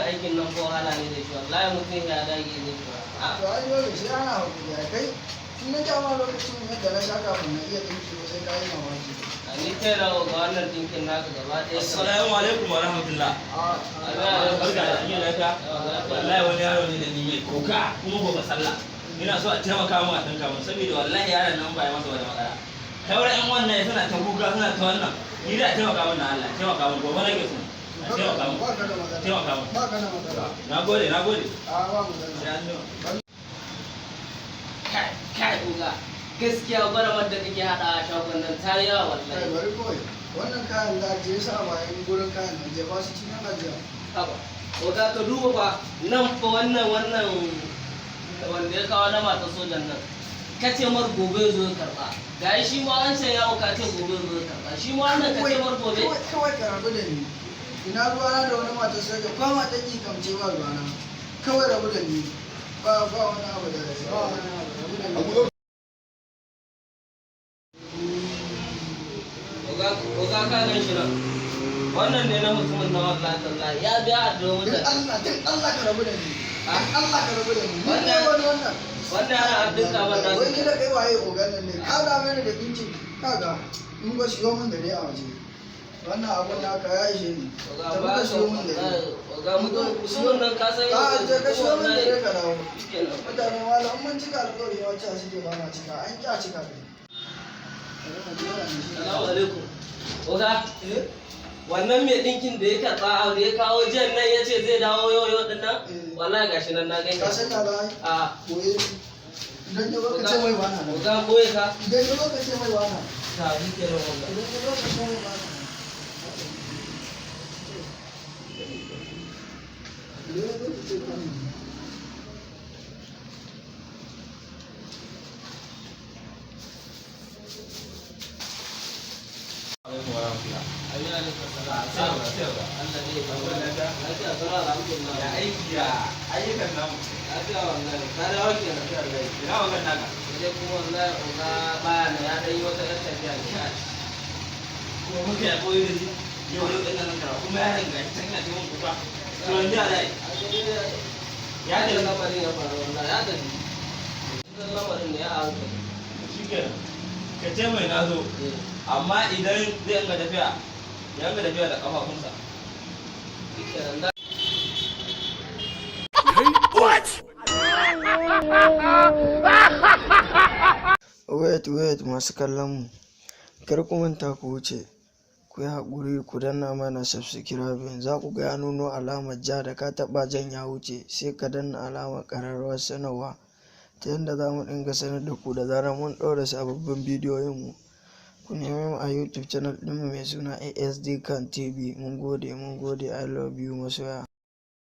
Aikin nan ko wahala ne da shi, wallahi mutum ya dage ne ba. To ai dole sai ana haƙuri ya kai. In na jama lokacin yadda na sha kafin na iya ɗinki, sai ka yi mamaki. A ni kai na ga wannan dinkin naka gaba ɗaya. Assalamu alaikum wa rahmatullah. A. Barka da yin lafiya. Wallahi wani yaro ne da ni mai kuka, kuma gobe sallah. Ina so a taimaka min, a tanka min, saboda wallahi yaron nan ba ya masa wani matsala. Kai wurin ƴan wannan suna ta kuka, suna ta wannan. Ni da a taimaka min, na Allah, taimaka min, gobe nake so. A taimaka min. Ba ka da matsala. Taimaka min. Ba ka da matsala. Na gode, na gode. A, ba matsala. Sai an jima. Kai, kai oga, gaskiya gwaramar da kake haɗa a shagon nan ta yi yawa. Kai. Wallahi. Bari kawai, wannan kayan da ajiye su a bayan gurin kayan nan, jefa su cikin ajiya. Haba oga, ka duba fa nan fa, wannan wanda ya kawo na mata sojan nan, ka ce mar gobe zo ya karba. Ga shi ma wancan yawo, ka ce gobe zo ya karba. Shi ma wannan ka ce mar gobe. Kawai ka rabu da ni. Ina ruwana da wani matar soja? Ko mata ki kamce, ba ruwana. Kawai rabu da ni. Ba wani abu da ba wani abu, rabu da ni. Oga, oga, ka gan shi nan, wannan ne na mutumin na, wallahi tallahi ya biya a Duk mutane. Allah, duk Allah, ka rabu da ni. Ah. Duk Allah, ka rabu da ni. Ni ne Wannan- wani wannan. Wannan ana an dinka man nasu. Wai ni da kai waye ogan nan ne? Ka dame ni da dinkin. Kaga in ba siyo min da dai a waje. Wannan abun naka ya ishe ni. Oga, Tafi ba ka ka siyo min da dai. Oga, mutumin nan ka san. A je ka siyo min da dai ka dawo. Shikenan. Mutane malam, in mun cika alƙawari ma cewa suke ba ma cika, an ƙi a cika ne. Bari mu je wannan shi. Salamu alaikum. Oga, Eh? wannan mai ɗinkin da ya karɓa, da ya kawo jiyan nan, ya ce zai dawo yau yau ɗin nan? Eh. Wallahi gashi nan na gani. Ka san ya za a yi? A. Boye. Idan ya zo ka ce mai bana nan. Oga, boye ka. Idan ya zo ka ce mai bana. Ta, shi kenan oga. Idan ya zo ka ce mai bana. Idan ya zo ka ce bana. Alaikum wa rahmatullah. Amin, alaikum salam. Sai oga, sai oga. Allah ne ya kawo lafiya. Lafiya sara, alhamdulillah. Ya aiki, ya ayyukan namu? Lafiya wallahi. Ka dawo kenan. Ina ogan naka? Sai kuma wallahi oga baya nan, ya ɗan yi wata ɗan tafiya ne. Kuma muka ya koyi da shi. Yau yau ɗin nan kara kuma yaron gashi can yana taimaka kuka. To yanzu ya za a yi? Ya da lamarin ya faru, wallahi ya tafi. Lamarin ne ya hankali. Shi kenan. Ka ce mai na zo. Eh. Amma idan zai yanga tafiya, ya yanga tafiya da kafafunsa. Shikenan da. Wait, wait, masu kallon mu. Kar ku manta ku wuce. Ku yi haƙuri ku danna mana subscribing, za ku ga ya nuno alamar ja, da ka taɓa jan ya wuce, sai ka danna alamar ƙararrawar sanarwa ta yadda za mu dinga sanar da ku da zarar mun ɗaura sababbin bidiyoyinmu. Ku neme mu a YouTube channel ɗinmu mai suna ASD Kan TV. Mun gode, mun gode, I love you, masoya.